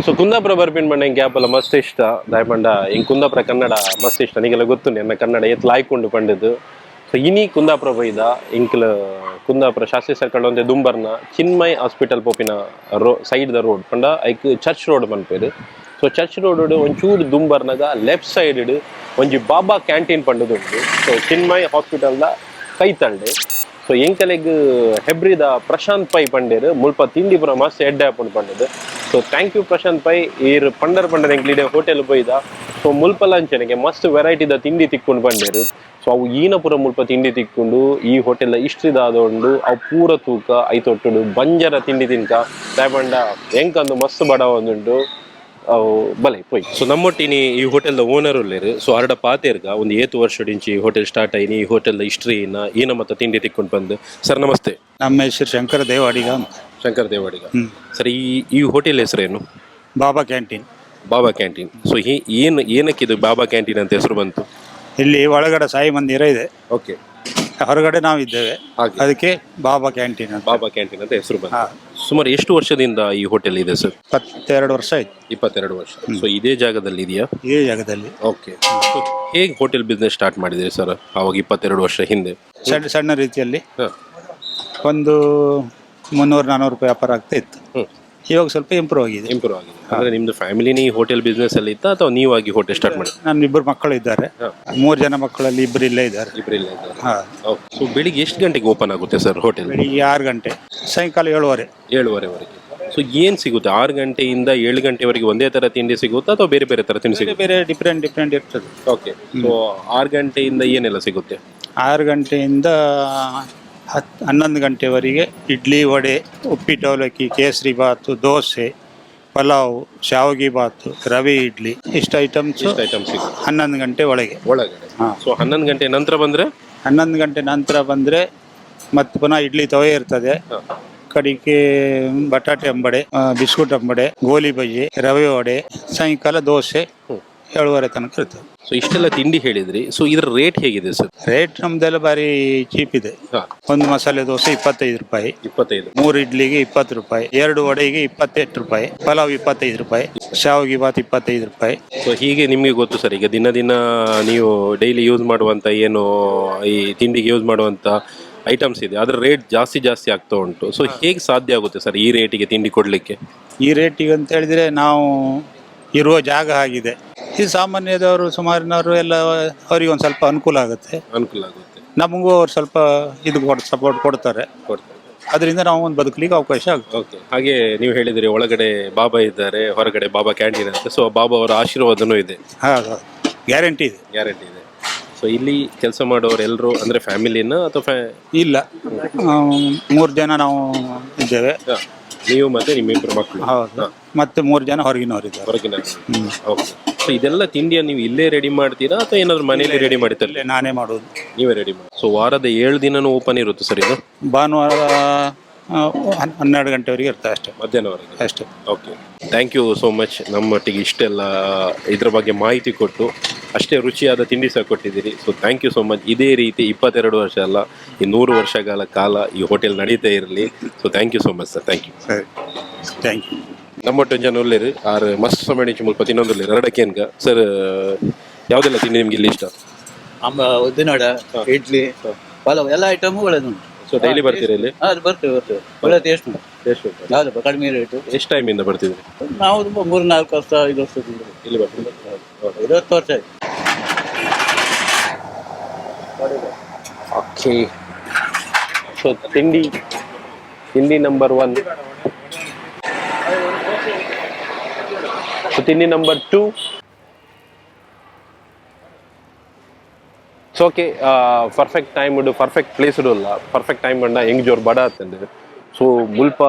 ಸೊ ಕುಂದಾಪುರ ಬರ್ಪಿನ ಪಂಡ ಎಂಕ್ ಯಾಪಲ ಮಸ್ತ್ ಇಷ್ಟ. ದಾಯೆ ಪಂಡ ಎಂಕ್ ಕುಂದಾಪುರ ಕನ್ನಡ ಮಸ್ತ್ ಇಷ್ಟ. ನಿಗೆಲ್ಲ ಗೊತ್ತುಂಡು ಎನ್ನ ಕನ್ನಡ ಏತ್ ಲಾಯ್ಕುಂಡು ಪಂಡದು. ಸೊ ಇನಿ ಕುಂದಾಪುರ ಬೈದ. ಎಂಕ್ಲ ಕುಂದಾಪುರ ಶಾಸ್ತ್ರಿ ಸರ್ಕಲ್ ಒಂತೆ ದುಂಬರ್ನ ಚಿನ್ಮಯ್ ಹಾಸ್ಪಿಟಲ್ ಪೋಪಿನ ರೋ ಸೈಡ್ ದ ರೋಡ್ ಪಂಡ ಐಕ್ ಚರ್ಚ್ ರೋಡ್ ಪನ್ಪೆರ್. ಸೊ ಚರ್ಚ್ ರೋಡ್ ಒಂಚೂರು ದುಂಬರ್ನಾಗ ಲೆಫ್ಟ್ ಸೈಡ್ ಒಂಜಿ ಬಾಬಾ ಕ್ಯಾಂಟೀನ್ ಪಂಡದುಂಡು. ಸೊ ಚಿನ್ಮಯ್ ಹಾಸ್ಪಿಟಲ್ ದ ಕೈತಲ್ಡ್. ಸೊ ಎಂಕಲೆಗ್ ಹೆಬ್ರಿದ ಪ್ರಶಾಂತ್ ಪೈ ಪಂಡೇರು, ಮುಲ್ಪ ತಿಂಡಿ ಪುರ ಮಸ್ತ್ ಎಡ್ಡೆ ಆಪುಂಡು ಪಂಡದು. ಸೊ thank you Prashant pi, ಈರ್ ಪಂಡರ್ ಪಂಡರ್ ಎಂಕ್ಲಿಡೆ ಹೋಟೆಲ್ ಪೋಯ್ದ. ಸೊ ಮುಲ್ಪಲ ಅಂಚೆನೆಗೆ ಮಸ್ತ್ ವೆರೈಟಿದ ತಿಂಡಿ ತಿಕ್ಕೊಂಡು ಪಂಡೇರು. ಸೊ ಅವು ಈನ ಪುರ ಮುಲ್ಪ ತಿಂಡಿ ತಿಕ್ಕೊಂಡು, ಈ ಹೋಟೆಲ್ ಇಷ್ಟಿದಾದ ಉಂಡು. ಅವು ಪೂರ ತೂಕ ಐತೊಟ್ಟುಡು ಬಂಜರ ತಿಂಡಿ ತಿನ್ಕ. ದಾಯೆ ಪಂಡ ಎಂಕಂದು ಮಸ್ತ್ ಬಡವ ಒಂದುಂಡು. ಅವು ಬಲೆ ಪೋಯ್. ಸೊ ನಮ್ಮೊಟ್ಟಿನಿ ಈ ಹೋಟೆಲ್ದ ಓನರ್ ಉಲ್ಲೇರು. ಸೊ ಅರಡ ಪಾತೇರ್ಗ ಒಂದು ಏತು ವರ್ಷ ಈ ಹೋಟೆಲ್ ಸ್ಟಾರ್ಟ್ ಆಯ್ನಿ, ಈ ಹೋಟೆಲ್ ಹಿಸ್ಟ್ರಿ ಏನ ಮತ್ತೆ ತಿಂಡಿ ತಿಕ್ಕೊಂಡು ಬಂದು. ಸರ್, ನಮಸ್ತೆ. ನಮ್ಮ ಹೆಸರು ಶಂಕರ ದೇವಾಡಿಗ ಅಂತ. ಶಂಕರ್ ದೇವಾಡಿಗ. ಸರ್, ಈ ಈ ಹೋಟೆಲ್ ಹೆಸರೇನು? ಬಾಬಾ ಕ್ಯಾಂಟೀನ್. ಬಾಬಾ ಕ್ಯಾಂಟೀನ್. ಸೊ ಏನು ಏನಕ್ಕೆ ಇದು ಬಾಬಾ ಕ್ಯಾಂಟೀನ್ ಅಂತ ಹೆಸರು ಬಂತು? ಇಲ್ಲಿ ಒಳಗಡೆ ಸಾಯಿ ಮಂದಿರ ಇದೆ. ಹೊರಗಡೆ ನಾವು ಇದ್ದೇವೆ. ಹಾಗೆ. ಅದಕ್ಕೆ ಬಾಬಾ ಕ್ಯಾಂಟೀನ್ ಅಂತ. ಬಾಬಾ ಕ್ಯಾಂಟೀನ್ ಅಂತ ಹೆಸರು ಬಂತು. ಸುಮಾರು ಎಷ್ಟು ವರ್ಷದಿಂದ ಈ ಹೋಟೆಲ್ ಇದೆ ಸರ್? 22 ವರ್ಷ ಆಯ್ತು. 22 ವರ್ಷ. ಸೊ ಇದೇ ಜಾಗದಲ್ಲಿ ಇದೆಯಾ? ಇದೇ ಜಾಗದಲ್ಲಿ. ಓಕೆ. ಹೇಗೆ ಹೋಟೆಲ್ ಬಿಸ್ನೆಸ್ ಸ್ಟಾರ್ಟ್ ಮಾಡಿದ್ರಿ ಸರ್, ಅವಾಗ 22 ವರ್ಷ ಹಿಂದೆ? ಸಣ್ಣ ಸಣ್ಣ ರೀತಿಯಲ್ಲಿ ಒಂದು 300-400 ರೂಪಾಯಿ ವ್ಯಾಪಾರ ಆಗ್ತಾ ಇತ್ತು. ಇವಾಗ ಸ್ವಲ್ಪ ಇಂಪ್ರೂವ್ ಆಗಿದೆ. ಇಂಪ್ರೂವ್ ಆಗಿದೆ. ಅಂದ್ರೆ ನಿಮ್ದು ಫ್ಯಾಮಿಲಿನೇ ಈ ಹೋಟೆಲ್ ಬಿಸ್ನೆಸ್ ಅಲ್ಲಿ ಇತ್ತಾ ಅಥವಾ ನೀವಾಗಿ ಹೋಟೆಲ್ ಸ್ಟಾರ್ಟ್ ಮಾಡಿ? ನನ್ನ ಇಬ್ಬರು ಮಕ್ಕಳು ಇದ್ದಾರೆ. ಮೂರು ಜನ ಮಕ್ಕಳಲ್ಲಿ ಇಬ್ಬರು ಇಲ್ಲೇ ಇದ್ದಾರೆ. ಇಬ್ಬರು ಇಲ್ಲ ಇದ್ದಾರೆ. ಹಾ. ಸೊ ಬೆಳಿಗ್ಗೆ ಎಷ್ಟು ಗಂಟೆಗೆ ಓಪನ್ ಆಗುತ್ತೆ ಸರ್ ಹೋಟೆಲ್? ಬೆಳಿಗ್ಗೆ 6 ಗಂಟೆ, ಸಾಯಂಕಾಲ 7:30. 7:30ವರೆಗೆ. ಸೊ ಏನ್ ಸಿಗುತ್ತೆ? 6 ಗಂಟೆಯಿಂದ 7 ಗಂಟೆವರೆಗೆ ಒಂದೇ ತರ ತಿಂಡಿ ಸಿಗುತ್ತಾ ಅಥವಾ ಬೇರೆ ಬೇರೆ ತರ ತಿಂಡಿ ಬೇರೆ ಸಿಗುತ್ತೆ? ಬೇರೆ, ಡಿಫ್ರೆಂಟ್ ಡಿಫ್ರೆಂಟ್ ಇರ್ತದೆ. ಓಕೆ, ಸೊ 6 ಗಂಟೆಯಿಂದ ಏನೆಲ್ಲ ಸಿಗುತ್ತೆ? 6 ಗಂಟೆಯಿಂದ 10-11 ಗಂಟೆವರೆಗೆ ಇಡ್ಲಿ, ವಡೆ, ಉಪ್ಪಿಟ್ಟು, ಅವಲಕ್ಕಿ, ಕೇಸರಿ ಬಾತು, ದೋಸೆ, ಪಲಾವ್, ಶಾವಿಗೆ ಬಾತು, ರವೆ ಇಡ್ಲಿ, ಇಷ್ಟು ಐಟಮ್ಸ್. ಎಷ್ಟು ಐಟಮ್ ಸಿಗುತ್ತೆ? 11 ಗಂಟೆ ಒಳಗೆ. ಒಳಗಡೆ. ಹಾ. ಸೊ 11 ಗಂಟೆ ನಂತರ ಬಂದ್ರೆ? 11 ಗಂಟೆ ನಂತರ ಬಂದರೆ ಮತ್ತೆ ಪುನಃ ಇಡ್ಲಿ ತವೆ ಇರ್ತದೆ. ಕಡಿಕೆ ಬಟಾಟೆ ಅಂಬಡೆ, ಬಿಸ್ಕುಟ್ ಅಂಬಡೆ, ಗೋಲಿ ಬಜ್ಜಿ, ರವೆ ವಡೆ, ಸಾಯಂಕಾಲ ದೋಸೆ 7:30 ತನಕ ಇರ್ತದೆ. ಸೊ ಇಷ್ಟೆಲ್ಲ ತಿಂಡಿ ಹೇಳಿದ್ರಿ. ಸೊ ಇದರ ರೇಟ್ ಹೇಗಿದೆ ಸರ್? ರೇಟ್ ನಮ್ದೆಲ್ಲ ಭಾರಿ ಚೀಪ್ ಇದೆ. ಒಂದು ಮಸಾಲೆ ದೋಸೆ 25 ರೂಪಾಯಿ. 25. ಮೂರು ಇಡ್ಲಿಗೆ 20 ರೂಪಾಯಿ, ಎರಡು ವಡೆಗೆ 28 ರೂಪಾಯಿ, ಪಲಾವ್ 25 ರೂಪಾಯಿ, ಶಾವಿಗೆ ಬಾತ್ 25 ರೂಪಾಯಿ. ಸೊ ಹೀಗೆ ನಿಮಗೆ ಗೊತ್ತು ಸರ್, ಈಗ ದಿನ ದಿನ ನೀವು ಡೈಲಿ ಯೂಸ್ ಮಾಡುವಂತ ಏನು ಈ ತಿಂಡಿಗೆ ಯೂಸ್ ಮಾಡುವಂತ ಐಟಮ್ಸ್ ಇದೆ, ಅದರ ರೇಟ್ ಜಾಸ್ತಿ ಜಾಸ್ತಿ ಆಗ್ತಾ ಉಂಟು. ಸೊ ಹೇಗೆ ಸಾಧ್ಯ ಆಗುತ್ತೆ ಸರ್ ಈ ರೇಟಿಗೆ ತಿಂಡಿ ಕೊಡ್ಲಿಕ್ಕೆ? ಈ ರೇಟಿಗೆ ಅಂತ ಹೇಳಿದ್ರೆ ನಾವು ಇರುವ ಜಾಗ ಆಗಿದೆ. ಈ ಸಾಮಾನ್ಯದವರು, ಸುಮಾರಿನವರು ಎಲ್ಲ ಅವರಿಗೆ ಒಂದು ಸ್ವಲ್ಪ ಅನುಕೂಲ ಆಗುತ್ತೆ. ಅನುಕೂಲ ಆಗುತ್ತೆ. ನಮಗೂ ಅವ್ರು ಸ್ವಲ್ಪ ಇದು ಸಪೋರ್ಟ್ ಕೊಡ್ತಾರೆ. ಕೊಡ್ತಾರೆ. ಅದರಿಂದ ನಾವು ಒಂದು ಬದುಕಲಿಕ್ಕೆ ಅವಕಾಶ ಆಗುತ್ತೆ. ಓಕೆ, ಹಾಗೆ ನೀವು ಹೇಳಿದ್ರಿ ಒಳಗಡೆ ಬಾಬಾ ಇದ್ದಾರೆ, ಹೊರಗಡೆ ಬಾಬಾ ಕ್ಯಾಂಟೀನ್ ಅಂತ. ಸೊ ಬಾಬಾ ಅವರ ಆಶೀರ್ವಾದನೂ ಇದೆ. ಹೌದು, ಗ್ಯಾರಂಟಿ ಇದೆ. ಗ್ಯಾರಂಟಿ ಇದೆ. ಸೊ ಇಲ್ಲಿ ಕೆಲಸ ಮಾಡೋರು ಎಲ್ಲರೂ ಅಂದ್ರೆ ಫ್ಯಾಮಿಲಿನ ಅಥವಾ ಇಲ್ಲ, ಮೂರು ಜನ ನಾವು ಇದ್ದೇವೆ. ನೀವು ಮತ್ತೆ ನಿಮ್ಮ ಇಬ್ಬರು ಮಕ್ಕಳು? ಹೌದು, ಮತ್ತೆ ಮೂರು ಜನ ಹೊರಗಿನವರು ಇದ್ದಾರೆ. ಹೊರಗಿನ. ಓಕೆ, ಸೊ ಇದೆಲ್ಲ ತಿಂಡಿಯನ್ನು ನೀವು ಇಲ್ಲೇ ರೆಡಿ ಮಾಡ್ತೀರಾ ಅಥವಾ ಏನಾದ್ರು ಮನೆಯಲ್ಲಿ ರೆಡಿ ಮಾಡ್ತೀರಾ? ಇಲ್ಲೇ ನಾನೇ ಮಾಡೋದು. ನೀವೇ ರೆಡಿ ಮಾಡಿ. ಸೊ ವಾರದ 7 ದಿನನೂ ಓಪನ್ ಇರುತ್ತೆ ಸರ್ ಇದು? ಭಾನುವಾರ 12 ಗಂಟೆವರೆಗೆ ಇರ್ತದೆ ಅಷ್ಟೇ. ಮಧ್ಯಾಹ್ನವರೆಗೆ. ಅಷ್ಟೇ. Okay, thank you so much. ನಮ್ಮೊಟ್ಟಿಗೆ ಇಷ್ಟೆಲ್ಲ ಇದರ ಬಗ್ಗೆ ಮಾಹಿತಿ ಕೊಟ್ಟು ಅಷ್ಟೇ ರುಚಿಯಾದ ತಿಂಡಿ ಸಹ ಕೊಟ್ಟಿದ್ದೀರಿ. So thank you so much. ಇದೇ ರೀತಿ 22 ವರ್ಷ ಅಲ್ಲ, ಈ 100 ವರ್ಷಗಳ ಕಾಲ ಈ ಹೋಟೆಲ್ ನಡೀತಾ ಇರಲಿ. So thank you so much sir, thank you. ಸರಿ, thank you. ನಮ್ಮೊಟ್ಟು ಜನ ಉಲ್ಲೇರು, ಆರು ಮಸ್ತ್ ಸಮಯ ಮುಲ್ಪ ತಿನ್ನೊಂದುಲ್ಲೇರು. ಎರಡಕ್ಕೇನ್ಗ ಸರ್, ಯಾವುದೆಲ್ಲ ತಿಂಡಿ ನಿಮ್ಗೆ ಇಲ್ಲಿ ಇಷ್ಟ? ಅಂಬ, ಉದ್ದಿನವಡ, ಇಡ್ಲಿ, ಪಲಾವ್, ಎಲ್ಲ ಐಟಮು ಒಳ್ಳೆದುಂಟು. ಸೊ ಡೈಲಿ ಬರ್ತೀರಾ ಇಲ್ಲಿ? ಅದು ಬರ್ತೇವೆ ಬರ್ತೇವೆ, ಒಳ್ಳೆ ಟೇಸ್ಟ್ ಉಂಟು. ಹೌದು, ಕಡಿಮೆ ರೇಟು. ಎಷ್ಟು ಟೈಮಿಂದ ಬರ್ತಿದ್ರಿ? ನಾವು ತುಂಬ 3-4 ವರ್ಷ, 5 ವರ್ಷದಿಂದ. ಇಲ್ಲಿ ಬರ್ತೀರಿ? 20 ವರ್ಷ ಆಯ್ತು. ಓಕೆ, ಸೊ ತಿಂಡಿ ತಿಂಡಿ ನಂಬರ್ 1, ಸೊ ತಿಂಡಿ ನಂಬರ್ 2. ಸೊ ಓಕೆ, ಪರ್ಫೆಕ್ಟ್ ಟೈಮ್ ಉಂಡು, ಪರ್ಫೆಕ್ಟ್ ಪ್ಲೇಸ್ ಉಲ್ಲ, ಪರ್ಫೆಕ್ಟ್ ಟೈಮ್ ಬಂಡ ಹೆಂಗ್ ಜೋರು ಬಡ ಆತಂದೆ. ಸೊ ಮುಲ್ಪ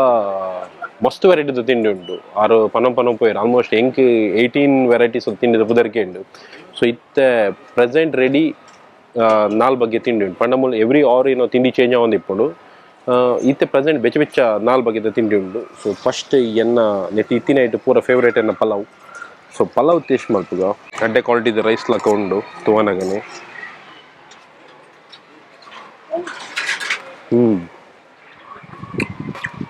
ಮಸ್ತ್ ವೆರೈಟಿದ ತಿಂಡಿ ಉಂಟು. ಆರು ಪನಂ ಪನಂ ಪೋಯರ್ ಆಲ್ಮೋಸ್ಟ್ ಎಂಕ್ 18 ವೆರೈಟೀಸ್ ತಿಂಡಿದ ಪುದರ್ಕೆ ಉಂಡು. ಸೊ ಇತ್ತೆ ಪ್ರೆಸೆಂಟ್ ರೆಡಿ ನಾಲ್ ಬಗ್ಗೆ ತಿಂಡಿ ಉಂಟು. ಪಂಡ ಮೂಲ ಎವ್ರಿ ಅವರ್ ಏನೋ ತಿಂಡಿ ಚೇಂಜ್ ಆವೊಂದು ಇಪ್ಪುಂಡು. ಇತ್ತೆ ಪ್ರೆಸೆಂಟ್ ಬೆಚ್ಚ ಬೆಚ್ಚ ನಾಲ್ ಬಗೆದ ತಿಂಡಿ ಉಂಟು. ಸೊ ಫಸ್ಟ್ ಎನ್ನ ನೆಟ್ ಇತ್ತಿನ ಇಟ್ಟು ಪೂರ ಫೇವ್ರೇಟ್ ಎನ್ನ ಪಲಾವ್. ಸೊ ಪಲಾವ್ ಟೇಸ್ಟ್ ಮಲ್ಪುಗ. ಅಡ್ಡೆ ಕ್ವಾಲಿಟಿದ ರೈಸ್ ಲಕ ಉಂಡು ತುವನಗನೆ.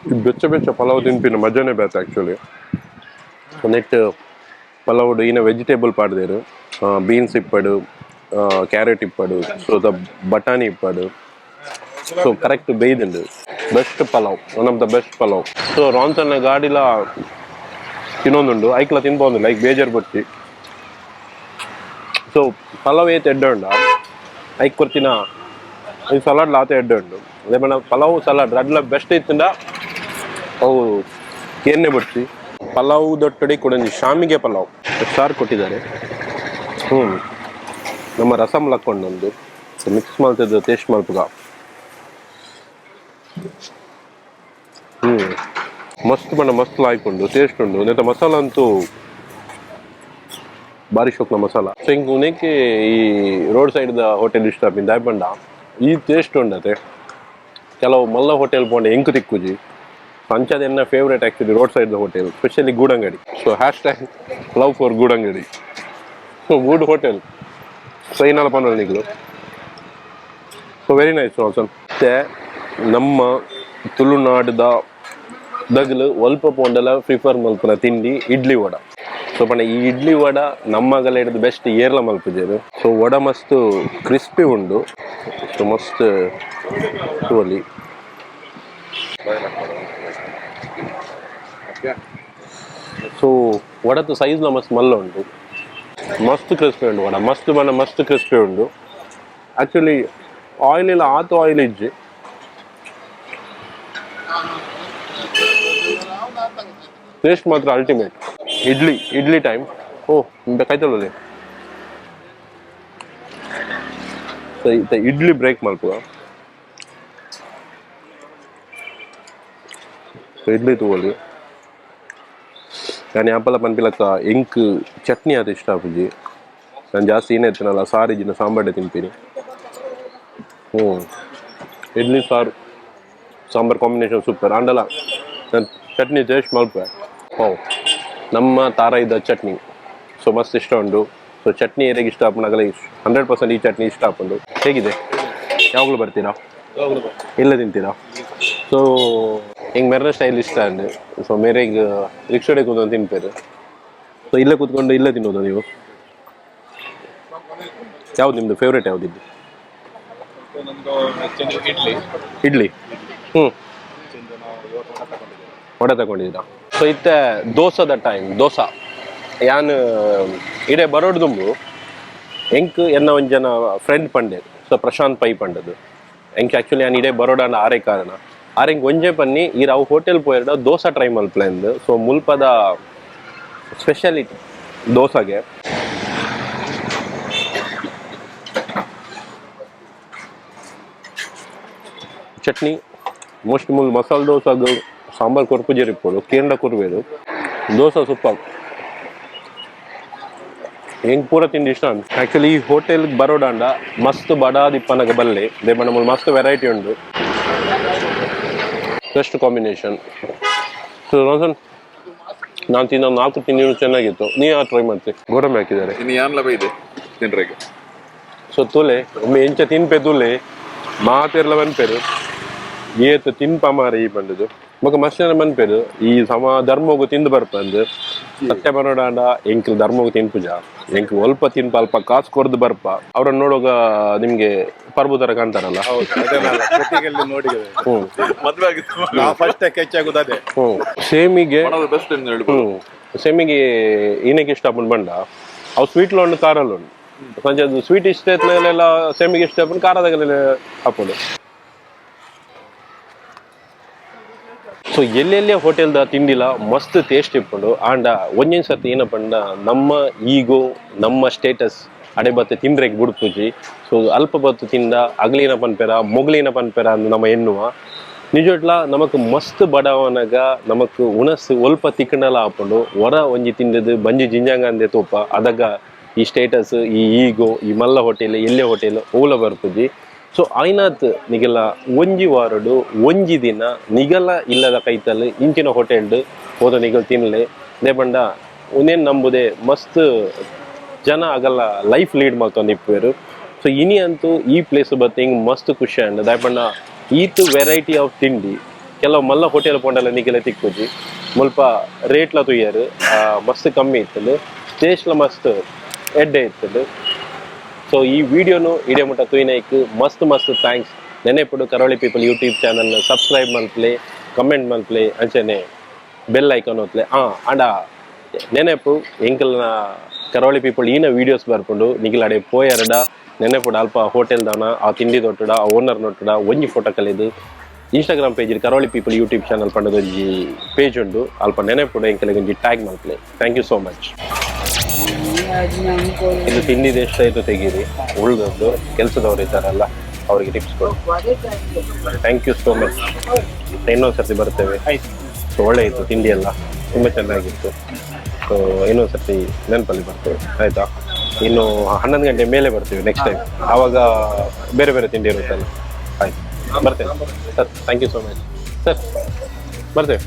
ಈ ಬೆಚ್ಚ ಬೆಚ್ಚ ಪಲಾವ್ ತಿನ್ಪಿನ ಮಜಾನೇ ಬೇತೆ ಆ್ಯಕ್ಚುಲಿ. So net ಪಲಾವುಡು ಈನ ವೆಜಿಟೇಬಲ್ ಪಾಡ್ದೇರು ಬೀನ್ಸ್ ಇಪ್ಪಡು ಕ್ಯಾರೆಟ್ ಇಪ್ಪಡು ಸೊ the ಬಟಾಣಿ ಇಪ್ಪಡು ಸೊ ಕರೆಕ್ಟ್ ಬೇಯ್ದುಂಡು best pulao one of the best pulao. So ರಾನ್ಸನ್ನ ಗಾಡಿಲ ತಿನ್ನೊಂದುಂಡು ಐಕ್ಲ ತಿನ್ಬೋದು ಲೈಕ್ ಬೇಜಾರು ಬತ್ತಿ. ಸೊ ಪಲಾವ್ ಏತ್ ಎಡ್ಡೆ ಉಂಡ ಐಕ್ ಕೊರ್ತಿನ ಈ ಸಲಾಡ್ ಲಾತೆ ಎಡ್ಡೆ ಉಂಡು ಅದೇ ಪಂಡ ಪಲಾವ್ ಸಲಾಡ್ ರಡ್ಲ ಬೆಸ್ಟ್ ಇತ್ತಂಡ ಅವು ಎಣ್ಣೆ ಬಡ್ತಿ ಪಲಾವ್ ದೊಟ್ಟಡಿ ಕೊಡಂಜಿ ಶಾಮಿಗೆ ಪಲಾವ್ ಸಾರು ಕೊಟ್ಟಿದ್ದಾರೆ. ಹ್ಞೂ ನಮ್ಮ ರಸಮ್ ಲಕ್ಕೊಂಡೊಂದು ಸೊ ಮಿಕ್ಸ್ ಮಾಡ್ತಿದ್ದು ಟೇಸ್ಟ್ ಮಲ್ಪುಗ. ಹ್ಞೂ ಮಸ್ತ್ ಬಣ್ಣ ಮಸ್ತ್ ಲಾಯ್ಕೊಂಡು ಟೇಸ್ಟ್ ಉಂಡು ನೆತ್ತ ಮಸಾಲ ಅಂತೂ ಬಾರಿ ಶೋಕ್ನ ಮಸಾಲ. ಸೊ ಹಿಂಗೆ ಉನೇಕೆ ಈ road side the hotel ಇಷ್ಟ ಆಪಿಂದ ದಾಯ್ ಈ ಟೇಸ್ಟ್ ಉಂಡತೆ ಕೆಲವು ಮಲ್ಲ ಹೋಟೆಲ್ ಪೋಂಡೆ ಎಂಕು ತಿಕ್ಕುಜಿ ಅಂಚದ ಎನ್ನ favourite actually road side the hotel, specially Gudangadi. So hashtag love for Gudangadi. So good hotel ಸೈನಾಲ ಪನ್ನೊಂದು ನಿಗ್ಲು. So very nice also. ಮತ್ತೆ ನಮ್ಮ ತುಳುನಾಡದ ದಗ್ಲು ಒಲ್ಪ ಪೋಂಡಲ ಪ್ರಿಫರ್ ಮಲ್ಪುನ ತಿಂಡಿ ಇಡ್ಲಿ ವಡ. ಸೊ ಪಂಡ ಈ ಇಡ್ಲಿ ವಡ ನಮ್ಮಗಲ ಹಿಡಿದು ಬೆಸ್ಟ್ ಏರ್ಲ ಮಲ್ಪುಜೆರ್. ಸೊ ವಡ ಮಸ್ತ್ ಕ್ರಿಸ್ಪಿ ಉಂಡು. ಸೊ ಮಸ್ತ್ ತೂವೊಲಿ. ಸೊ ವಡದ ಸೈಜ್ಲ ಮಸ್ತ್ ಮಲ್ಲ ಉಂಟು ಮಸ್ತ್ ಕ್ರಿಸ್ಪಿ ಉಂಡು ವಡ ಮಸ್ತ್ ಬಣ್ಣ ಮಸ್ತ್ ಕ್ರಿಸ್ಪಿ ಉಂಡು. ಆಕ್ಚುಲಿ ಆಯಿಲ್ ಇಲ್ಲ ಆತು ಆಯಿಲ್ ಇಜ್ಜಿ. ಟೇಸ್ಟ್ ಮಾತ್ರ ಅಲ್ಟಿಮೇಟ್. ಇಡ್ಲಿ ಇಡ್ಲಿ ಟೈಮ್. ಓ ಕೈತಲ್ಲದೆ ಸೊ ಇಡ್ಲಿ ಬ್ರೇಕ್ ಮಲ್ಪುವ. ಇಡ್ಲಿ ತೂವೊಲಿ ಯಾನ್ ಯಾಪಲ ಪನ್ಪಿಲಕ್ಕ ಎಂಕ್ ಚಟ್ನಿ ಆತ್ ಇಷ್ಟ ಆಪುಜಿ. ನಾನು ಜಾಸ್ತಿ ಏನೇ ತಿನ್ನಲ್ಲ ಸಾರು ಇಜ್ಜಿಂಡ ಸಾಂಬಾರ್ಡೆ ತಿನ್ಪಿನಿ. ಹ್ಞೂ ಇಡ್ಲಿ ಸಾರು ಸಾಂಬಾರ್ ಕಾಂಬಿನೇಷನ್ ಸೂಪರ್. ಆಂಡಲ ನಾನು ಚಟ್ನಿ ಟೇಸ್ಟ್ ಮಲ್ಪೆ. ಓ ನಮ್ಮ ತಾರಾಯಿದ ಚಟ್ನಿ ಸೊ ಮಸ್ತ್ ಇಷ್ಟ ಉಂಟು. ಸೊ ಚಟ್ನಿ ಏರೆಗ್ ಇಷ್ಟ ಆಪುನಗಲ 100% ಈ ಚಟ್ನಿ ಇಷ್ಟ ಆಪುಂಡು. ಹೇಗಿದೆ? ಯಾವಾಗಲೂ ಬರ್ತೀರಾ? ಇಲ್ಲ ತಿಂತೀರಾ? ಸೊ ಹಿಂಗೆ ಮೆರ್ನ ಸ್ಟೈಲ್ ಇಷ್ಟ ಅಂಡ್ ಸೊ ಮೇರೆಗ್ ರಿಕ್ಷಾಡೆ ಕೂತ್ಕೊಂಡು ತಿನ್ಪೇರು. ಸೊ ಇಲ್ಲೇ ಕೂತ್ಕೊಂಡು ಇಲ್ಲೇ ತಿನ್ನೋದು ನೀವು? ಯಾವ್ದು ನಿಮ್ಮದು ಫೇವ್ರೇಟ್ ಯಾವ್ದಿದ್ದು? ಇಡ್ಲಿ. ಇಡ್ಲಿ. ಹ್ಞೂ ವಡೆ ತಗೊಂಡಿದ್ದೀರಾ? ಸೊ ಇತ್ತೆ ದೋಸದ ಟೈಮ್. ದೋಸೆ ಯಾನ್ ಇಡೆ ಬರೋಡು ದುಂಬು ಎಂಕ್ ಎನ್ನ ಒಂಜಿ ಜನ ಫ್ರೆಂಡ್ ಪಂಡೆ ಸೊ ಪ್ರಶಾಂತ್ ಪೈ ಪಂಡದು ಎಂಕ್ ಆಕ್ಚುಲಿ ಯಾನ್ ಇಡೆ ಬರೋಡಾಂಡ ಆರೇ ಕಾರಣ ಆರ್ ಎಂಕ್ ಒಂಜೆ ಪನ್ನಿ ಈರ್ ಅವು ಹೋಟೆಲ್ ಪೋಯೆರ್ಡ ದೋಸೆ ಟ್ರೈ ಮಲ್ಪಲೆಂದು. ಸೊ ಮುಲ್ಪದ ಸ್ಪೆಷಾಲಿಟಿ ದೋಸೆಗೆ ಚಟ್ನಿ ಮೋಸ್ಟ್ ಮುಲ್ ಮಸಾಲೆ ದೋಸೆಗ್ ಸಾಂಬಾರ್ ಕೊರ್ಪುಜೆರ್ ಇಪ್ಪೊಡು ಕೇಂದ್ರ ಕೊರ್ಬೇರು. ದೋಸೆ ಸೂಪರ್. ಎಂಕ್ ಪೂರ ತಿಂಡಿ ಇಷ್ಟ. ಆಕ್ಚುಲಿ ಈ ಹೋಟೆಲ್ ಬರೋಡಾಂಡ ಮಸ್ತ್ ಬಡಾದಿಪ್ಪನಗ ಬಲ್ಲೆ ದೇಬಣ್ಣ ಮುಲ್ ಮಸ್ತ್ ವೆರೈಟಿ ಉಂಡು. Best combination. So Roshan ನಾನು ತಿನ್ನೋ ನಾಲ್ಕು ತಿಂಡಿನೂ ಚೆನ್ನಾಗಿತ್ತು. ನೀ ಯಾವ ಟ್ರೈ ಮಾಡ್ತಿ? ಗೋಡಂಬಿ ಹಾಕಿದ್ದಾರೆ. ಇನ್ನು ಯಾನ್ಲ ಬೈದೆ ತಿನ್ರೆಗೆ. ಸೊ ತುಲೆ ಒಮ್ಮೆ ಎಂಚ ತಿನ್ಪೆ ತುಲೆ ಮಾತೆರ್ಲ ಮನ್ಪೇರು ಏತ್ ತಿನ್ಪ ಮಾರ ಈ ಬಂದದ್ದು ಬೊಕ ಮಸ್ತ್ ಜನ ಮನ್ಪೇರು ಈ ಸಮ ಧರ್ಮಗು ತಿಂದು ಬರ್ಪಂದು ಸತ್ಯ ಬರೋಡಾಂಡ ಎಂಕ್ ಧರ್ಮಗು ತಿನ್ಪುಜ ಎಂಕ್ ಒಲ್ಪ ತಿನ್ಪ ಅಲ್ಪ ಕಾಸು ಕೊರ್ದು ಬರ್ಪ ಅವ್ರನ್ನ ನೋಡುವಾಗ ನಿಮ್ಗೆ ಪರ್ಬು ತರ ಕಾಣ್ತಾರಲ್ಲ. ನೋಡಿ ಹ್ಮ್ ಮದ್ವೆ ಆಗಿತ್ತು. ನಾವು ಫಸ್ಟ್ ಹೆಚ್ಚಾಗುದು ಅದೇ. ಹ್ಮ್ ಸೇಮಿಗೆ One of the best ಅಂತ ಹೇಳ್ಬೋದು. ಹ್ಮ್ ಸೇಮಿಗೆ ಏನಕ್ಕೆ ಇಷ್ಟ ಆಪುಂಡು ಬಂಡ ಅವು ಸ್ವೀಟ್ ಉಂಡು ಖಾರಲ್ಲ ಉಂಡು ಸಂಜೆ ಅದು ಸ್ವೀಟ್ ಇಷ್ಟ ಇತ್ತಲೆಲ್ಲ ಸೇಮಿಗೆ ಇಷ್ಟ ಆಪುಂಡು ಖಾರದಾಗಲೆಲ್ಲ ಹಾಪುಂಡು. ಸೊ ಎಲ್ಲೆಲ್ಲೇ ಹೋಟೆಲ್ದ ತಿಂಡಿಲ ಮಸ್ತ್ ಟೇಸ್ಟ್ ಇಪ್ಪುಂಡು. ಆಂಡ ಒಂಜೊಂಜಿ ಸರ್ತಿ ಏನಪಂಡ ನಮ್ಮ ಈಗೋ ನಮ್ಮ ಸ್ಟೇಟಸ್ ಅಡೆ ಬತ್ತು ತಿಂಡ್ರೆಗ್ ಬುಡ್ಪುಜಿ. ಸೊ ಅಲ್ಪ ಬತ್ತು ತಿಂದ ಅಗ್ಲಿನ ಪನ್ಪೆರ ಮೊಗ್ಲಿನ ಪನ್ಪೆರ ಅಂದ್ ನಮ್ಮ ಎನ್ನುವ ನಿಜೊಟ್ಲ ನಮಕ್ ಮಸ್ತ್ ಬಡವನಗ ನಮಕ್ ಉಣಸ್ ಒಲ್ಪ ತಿಕ್ಕಂಡಲ ಆಪುಂಡು ಹೊರ ಒಂಜಿ ತಿಂದದು ಬಂಜಿ ಜಿಂಜಾಂಗ ಅಂದೆ ತೂಪ ಅದಗ ಈ ಸ್ಟೇಟಸ್ ಈ ಈಗೋ ಈ ಮಲ್ಲ ಹೋಟೆಲ್ ಎಲ್ಲೆ ಹೋಟೆಲ್ ಓಲ ಬರ್ಪುಜಿ. ಸೊ ಆಯ್ನಾತ್ ನಿಗಲ ಒಂಜಿ ವಾರಡು ಒಂಜಿ ದಿನ ನಿಗಲ ಇಲ್ಲದ ಕೈತಲ್ ಇಂಚಿನ ಹೋಟೆಲ್ಡ್ ಹೋದ ನಿಗಲ್ ತಿನ್ಲೆ ದೇ ಪಂಡ ಉಂದೇನ್ ನಂಬುದೆ ಮಸ್ತ್ ಜನ ಆಗಲ್ಲ ಲೈಫ್ ಲೀಡ್ ಮಲ್ತೊಂದು ಇಪ್ಪುವೆರ್. ಸೊ ಇನಿ ಅಂತೂ ಈ ಪ್ಲೇಸ್ ಬತ್ತೆ ಹಿಂಗ್ ಮಸ್ತ್ ಖುಷಿ ಆಂಡ್ ದಾಯೆ ಪಂಡ ಈತ್ ವೆರೈಟಿ ಆಫ್ ತಿಂಡಿ ಕೆಲವು ಮಲ್ಲ ಹೋಟೆಲ್ ಪೋಂಡಲ ನಿಗಲ ತಿಕ್ಕುಜಿ. ಮುಲ್ಪ ರೇಟ್ಲ ತೂಯರ್ ಮಸ್ತ್ ಕಮ್ಮಿ ಇತ್ತುಂಡು, ಟೇಸ್ಟ್ಲ ಮಸ್ತ್ ಎಡ್ಡೆ ಇತ್ತುಂಡು. ಸೊ ಈ ವಿಡಿಯೋನು ಇಡೇ ಮುಟ್ಟ ತೂಯಿನೈಕ್ ಮಸ್ತ್ ಮಸ್ತ್ thanks. ನೆನೆಪುಡು Karavali people YouTube channel subscribe ಮಲ್ಪ್ಲೆ, ಕಮೆಂಟ್ ಮಲ್ಪ್ಲೆ, ಅಂಚನೆ ಬೆಲ್ ಐಕಾನ್ ಒತ್ಲೆ. ಆಂಡ ನೆನೆಪು, ಎಂಕಲ್ನ ಕರಾವಳಿ ಪೀಪಲ್ ಈನ ವೀಡಿಯೋಸ್ ಬರ್ಪುಂಡು. ನಿಗಲಾಡೆ ಅಡೆ ಪೋಯರ್ಡ ನೆನೆಪುಡು ಅಲ್ಪ ಹೋಟೆಲ್ ದಾನ ಆ ತಿಂಡಿ ದೊಟ್ಟುಡ ಆ ಓನರ್ ನೊಟ್ಟುಡ ಒಂಜಿ ಫೋಟೋ ಕಲಿದು ಇನ್ಸ್ಟಾಗ್ರಾಮ್ ಪೇಜ್ ಕರಾವಳಿ ಪೀಪಲ್ ಯೂಟ್ಯೂಬ್ ಚಾನಲ್ ಪಂಡದ ಒಂಜಿ ಪೇಜ್ ಉಂಡು. ಅಲ್ಪ ನೆನೆಪುಡು ಎಂಕಲಿಗೆ ಒಂಜಿ tag ಮಲ್ಪ್ಲೆ. Thank you so much. ಇದು ತಿಂಡಿದ ಎಷ್ಟಾಯ್ತು ತೆಗೀರಿ, ಉಳ್ದದ್ದು ಕೆಲಸದವರು ಇದ್ದಾರಲ್ಲ ಅವರಿಗೆ ಟಿಪ್ಸ್ ಕೊಡಿ. Thank you so much. ಇನ್ನೊಂದು ಸರ್ತಿ ಬರ್ತೇವೆ. ಸೊ ಒಳ್ಳೆ ಇತ್ತು ತಿಂಡಿ ಎಲ್ಲ, ತುಂಬ ಚೆನ್ನಾಗಿತ್ತು. ಸೊ ಇನ್ನೊಂದು ಸರ್ತಿ ನೆನಪಲ್ಲಿ ಬರ್ತೇವೆ, ಆಯಿತಾ? ಇನ್ನು 11 ಗಂಟೆ ಮೇಲೆ ಬರ್ತೀವಿ ನೆಕ್ಸ್ಟ್ ಟೈಮ್. ಆವಾಗ ಬೇರೆ ಬೇರೆ ತಿಂಡಿ ಇರುತ್ತಲ್ಲ. ಆಯ್ತು, ಬರ್ತೇನೆ sir. Thank you so much sir. ಬರ್ತೇವೆ.